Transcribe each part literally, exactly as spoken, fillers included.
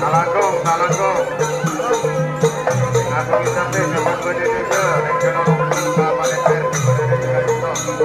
Kalangkong, kalangkong. Aku bisa teh, sama gue di desa. Yang kenal orang tua, Pak Lester, di mana dia juga itu.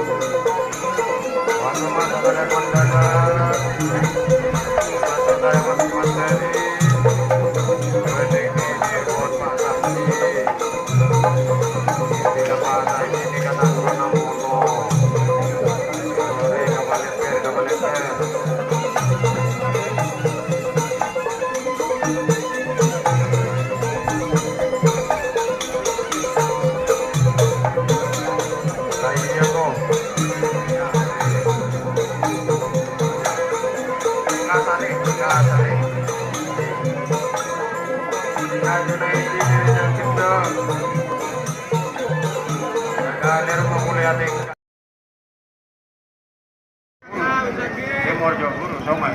Timur, Jok, Guru, Somai.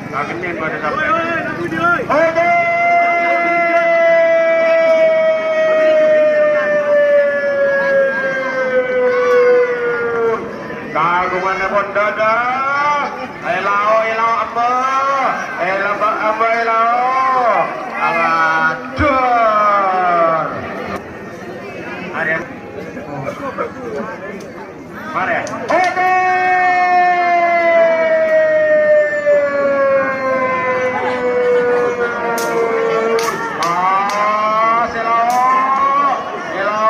Kagennin pada sampai. Oke. Kagunganna pon dadah. Elao, elao, amba. Elaba, amba, elao. Alador. Arem. Mare. Oke. Ah, selo. Selo.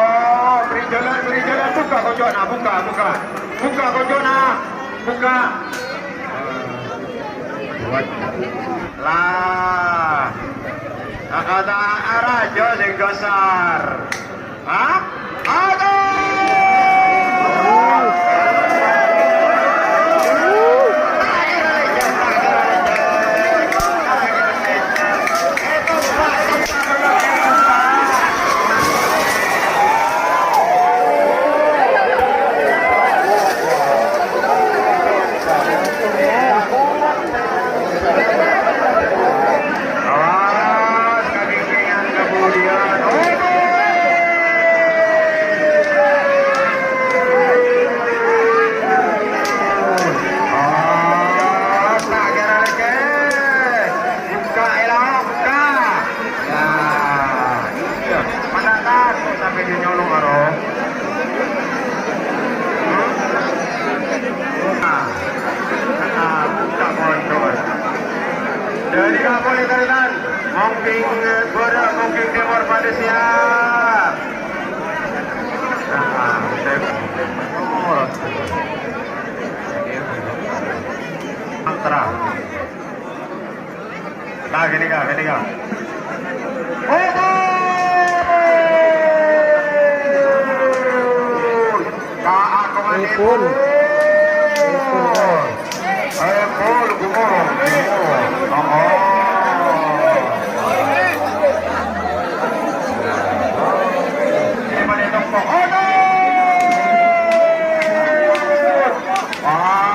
Beri jalan, beri jalan. Buka konco'na, buka, buka. Buka konco'na. Buka. Lah. Akata araja sing kasar. Hah? Aduh! Awas, kabimbingan kemudian. Awas, tak kira lagi. Buka, elok, buka. Ya, iya. Mana tahu sampai dia nyolong, aro. Dari Kapolri Thailand, Mongking Barat, Mongking Timur pada siap. Nah, saya Mantra. Nah, gini, Kak, gini, Kak. Epul. Epul, Kak. Epul, Gumul. Gumul. Oh, oh. Ini pada tongkok. Oh, no. Wah.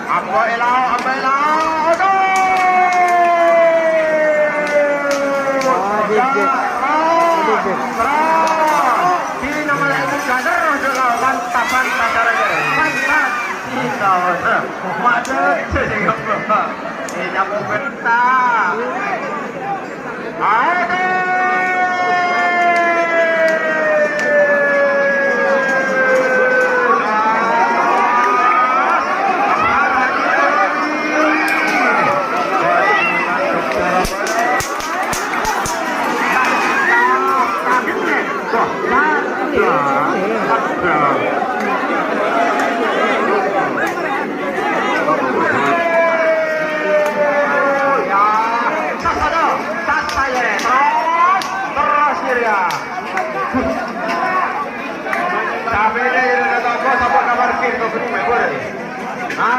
Apa elao, apa elao? Aduh. Wah, gigit. Gigit. Kiri nama lagi buka terus juga. Mantap, mantap, cara dia. Mantap. Kita, waduh. Waduh, ini nyambung bentar.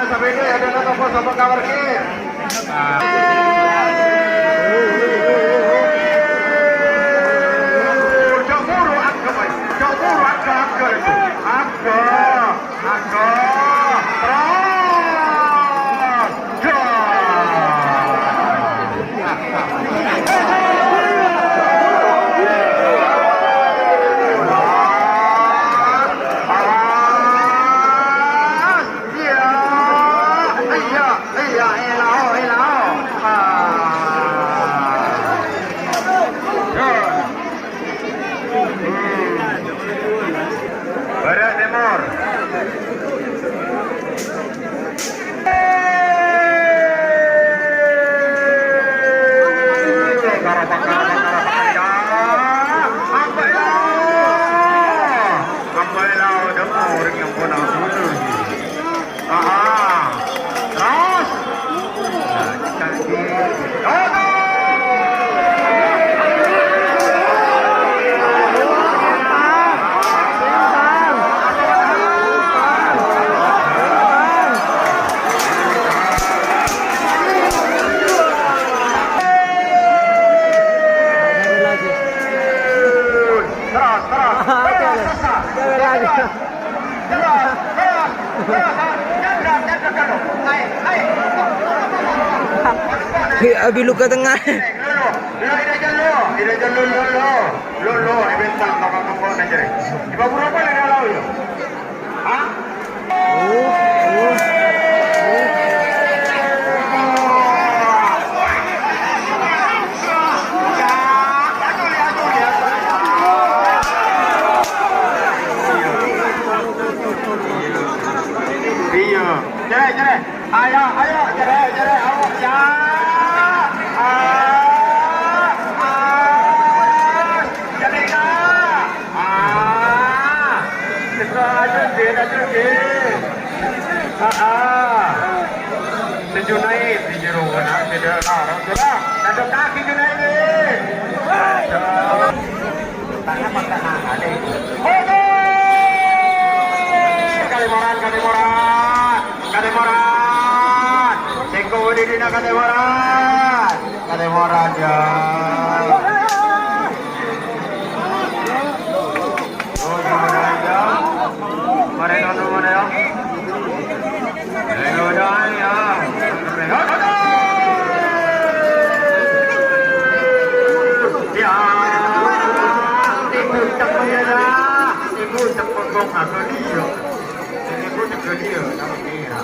Sapèda ya, ada apa sama kamar ki? Ah. Jok buru, angka, boy. Jok buru, angka, angka itu. Angka, angka. Terus. Jok. Awas. Iya, iya, iya, elao, elao. Ah. Ya. Hmm. Barat Timur. Karapak, karapak, karapak. Ya. Apa elao? Apa elao? Ada orang yang pernah bunuh. Aha. Terus. Terus, terus. Terus, terus. He, abi luka tengah. Iya. Jere, jere. Ayo, ayo, jere, jere. Ayo, ya. Ah, ah. Jere, Kak. Ah. Ayo, jere, ayo, jere. Ah, ah. Sejunaid di jero kena tidak larang sudah. Satu kaki Junaid. Aduh. Kalemoran, Kalemoran, Kalemoran. Sengko' di dina Kalemoran. Kalemoran, ya. Oh, Kalemoran, ya. Mari, Kalemoran, ya. Kalemoran, ya. Ya, ibu cek ya, ibu cek kok aku dia. Ibu cek dia, tapi dia.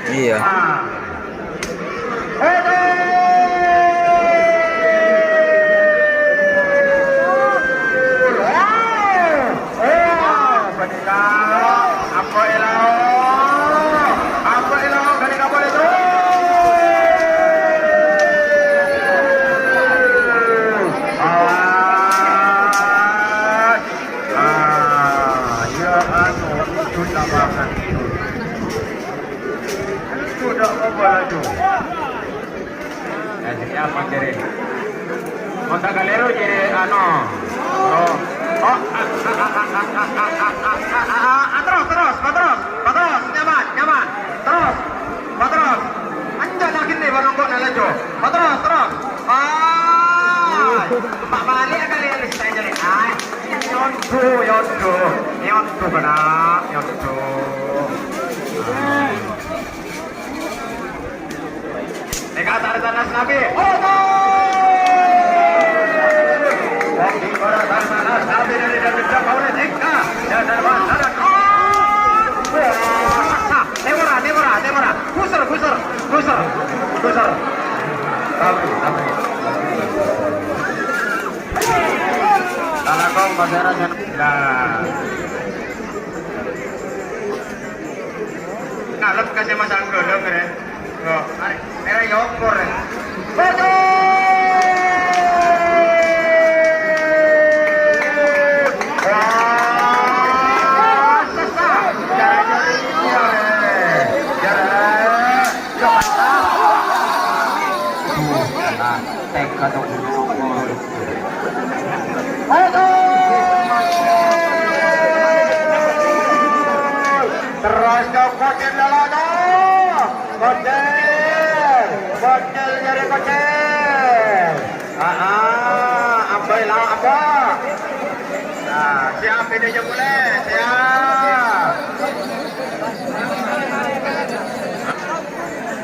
Iya. Ah, iya, anu, itu lapangan itu. Itu udah apa lagi? Eh, jadi apa, jere? Masa kaleru, jere, anu. Oh. Oh. Ah, terus, terus, Patros, Patros, nyaman, nyaman. Terus, Patros. Anjak lagi nih, baru kok nanya, Jo. Patros, terus. Ah, Pak Bali ada lihat di saya, jere. Ah. Yondu, yondu, yondu kena, yondu. Neka tarik tanah Nabi. Oh, no! Wong di para tanah Nabi dari David Jabawi Tingka. Dan Darman Sadat. Oh! Wah, saksa. Temora, temora, temora. Busur, busur, busur, busur. Rapi, rapi. Talakong, Mas Era, sen-, nah. Ngalep ka sè masang dolo, ngere. Yo, are, era yo, kor. Foto! Wah, sesa. Jare, jare, jare. Jare. Yo, mantap. Duh, nah, tega to. Aduh! Terros ka Kocèl la, la, la. Kocèl. Kocèl nyarè Kocèl. Aa, ambai la, aba. Nah, siap ini aja mulai. Siap.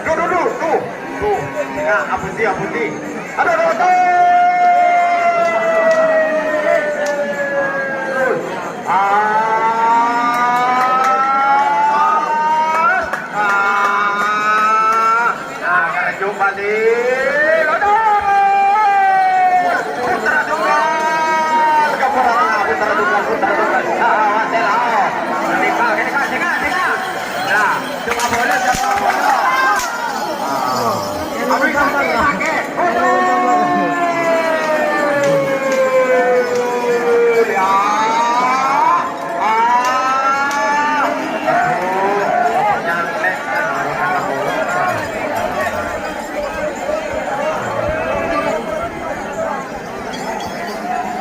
Duh, duh, duh, duh, duh. Nah, apundi, apundi. Aduh, aduh, aduh. Ah. Ah. Nah, kerja balik. Aduh. Putra tunggal. Kapura tengah, putra tunggal, putra tunggal. Ah, awas, ya, lah. Tinggal, tinggal, tinggal, tinggal. Nah, coba bola, coba bola.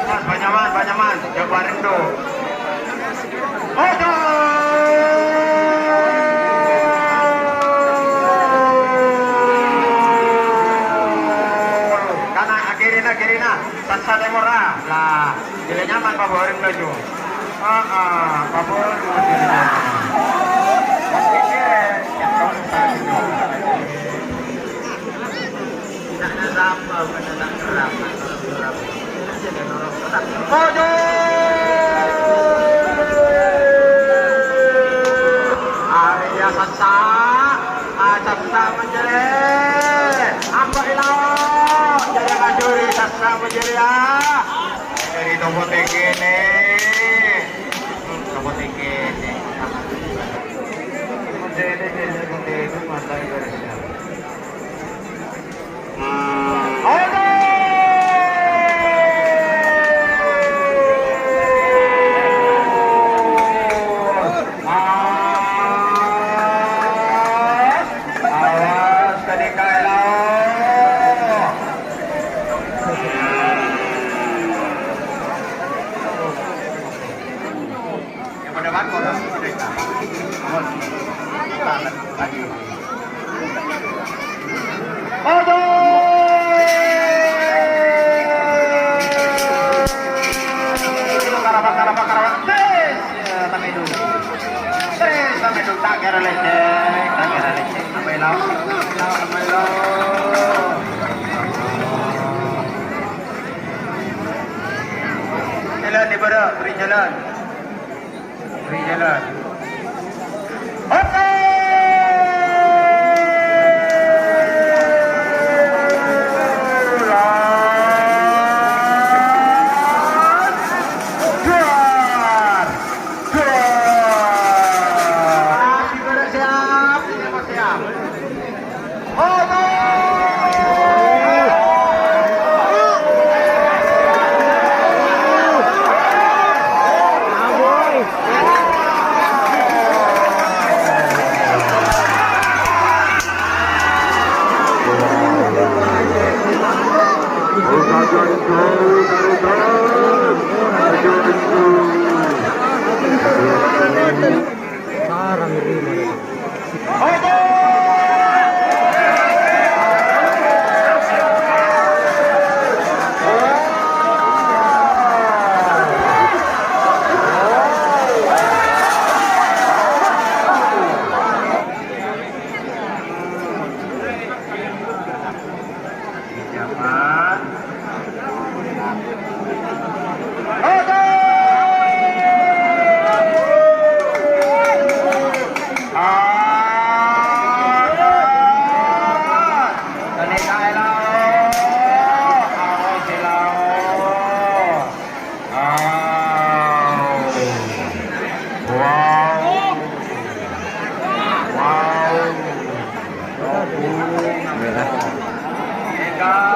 Mas, Panyaman, Panyaman, jawab bareng, dong. Ojo! Kana, akhirina, akhirina. Sassa tèmor, ah. Lah, jârèya nyaman, Pak Boring, laju. Ah, ah, Pak Boring, laju. Mas, pikir, ya, kamu. Ojo! Arèya sassa, ah, sassa manjârè. Ambo ilao, jârèya kajuri sassa manjârèya. Dâri topo tinggi nè. Topo tinggi nè. Topo tinggi nè, topo tinggi nè, mata ibaratnya. Yang pada bakor, lagi. Ojo! Karabak, karabak, karabak. Tes! Ya, tapi dulu. Tes, tapi dulu. Tak kira lecek, tak kira lecek. Sampai lawan, sampai lawan. Jalan, ibarat, beri jalan. Beri jalan.